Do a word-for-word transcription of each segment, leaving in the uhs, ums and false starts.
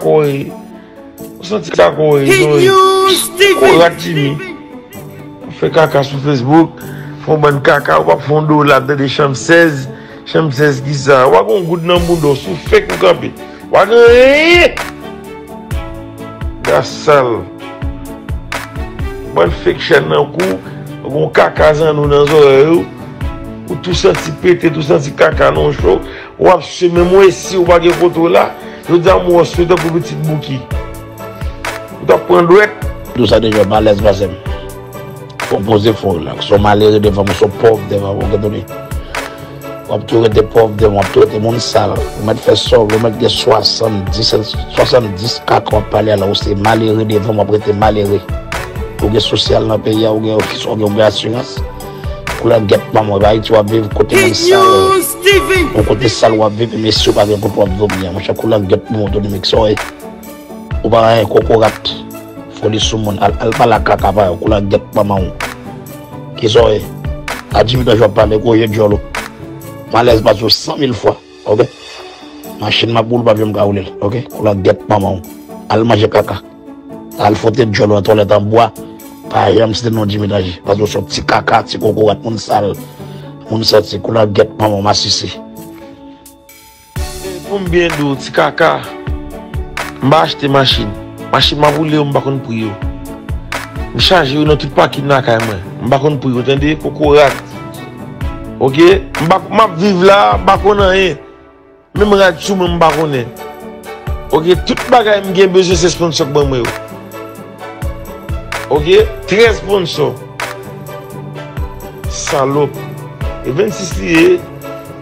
Kokorat. Ou santi sa kokorat, Jimmy. Kokorat Jimmy. Ou fè kaka sou Facebook, fè yon bann kaka, ou p ap fè yon dola, tande chanm sèz, chanm sèz ki sa. Ou pa gen yon goud nan bouda w, sou fake ou kanpe. Ou pa gen anyen. Gas sal. Bann fake chèn nan kou, ou gen yon kaka zanno nan zòrèy ou. Ou tou santi pete, tou santi kaka nan cho. W ap swe menm w esi ou pa gen kote w la. Jodi a m wè w swe tankou pitit bouki. Ou t ap pran dwèt. Di w sa deja, malèz pase m. Fò w poze, fò w rilaks. Se yon malere devan m, se yon pòv devan m, ou tande? W ap tou rete pòv devan m, w ap tou rete moun sal. Ou mèt fè sa w vle, ou mèt gen swasanndis, swasanndis kaka w ap pale a la, ou se malere devan m, w ap rete malere. Ou gen sosyal nan peyi a, ou gen ofis, ou gen, ou gen asirans. Koulè gèt manman w, Ayiti w ap viv, kote moun sal. Yon kote sal w ap viv, e mesye w pa gen kote w ap dòmi a. Monchè, koulè gèt manman w, Tony Mix, sa w ye. Ou pa anyen, kokorat. Foli sou moun. Al, al pale ak kaka pa yo, koulè gèt manman w. Kisa w ye? A Jimmy Taj w ap pale, gwo je djòl ou. Malèz pase w san mil fwa, oke? Machin m ap woule, w p ap janm ka woule l, oke? Koulè gèt manman w. Al manje kaka. Al fwote djòl ou nan twalèt an bwa. Pa janm site non Jimmy Taj. Paske w se yon ti kaka, ti kokorat, moun sal. Moun santi, koulè gèt manman w, masisi. E pou m byen di w, ti kaka, m pa achte machin. Machin m ap woule yo, m pa konn pri yo. M chaje yo nan tout pakin lakay mwen. M pa konn pri yo, tande, kokorat. Oke? M pa, m ap viv la, m pa konn anyen. Menm rad sou mwen m pa konnen. Oke, tout bagay m gen bezwen se sponsò k ban mwen yo. Oke, trèz sponsò. Salòp. E vennsis li ye,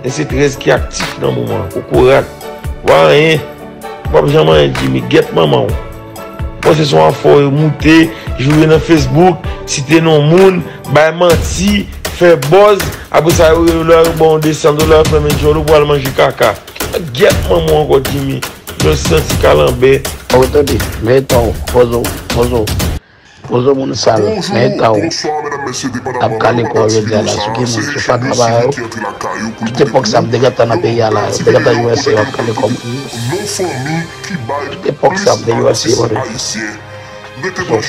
e se trèz ki aktif nan moman. Kokorat. W pa anyen. W p ap janm anyen, Jimmy. Gèt manman w. Panse se yon afè w moute, joure nan Facebook, site non moun, bay manti, fè buzz, apre sa yo rele w la, yo ba w de san dola, yo fèmen djòl ou pou al manje kaka. Gèt manman w ankò, Jimmy. Jòl santi kalanbè. Ou tande, men tan w, poze w, poze w. Poze w, moun sal, men tan w. Ap kale kò w jodi a la, sou ki moun, sou fatra pa yo. Tout epòk sa m te gentan nan peyi a la, yo te gentan U S A, yo ap kale kò m. Tout epòk sa m te U S A, yo te.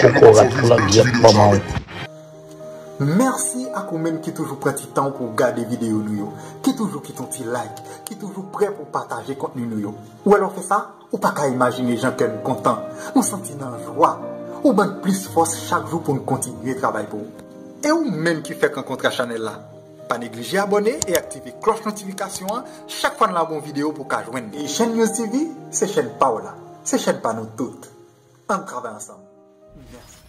Sou kokorat, koulè gèt manman w. Mèsi ak ou menm ki toujou pran ti tan w pou w gade videyo nou yo, ki toujou kite yon ti like, ki toujou prè pou pataje kontni nou yo. Ou wè lè w fè sa, ou pa ka imajine jan kè n kontan. Nou santi n an jwa. Ou ban n plis fòs chak jou pou n kontinye travay pou ou. E ou menm ki fèk rankontre ak chanèl la, pa neglije abòne e aktive klòch notifikasyon an chak fwa n lage yon videyo pou w ka jwenn li. E Chèn News T V, se chèn pa w la, se chèn pa nou tout. Ann travay ansanm. Mèsi.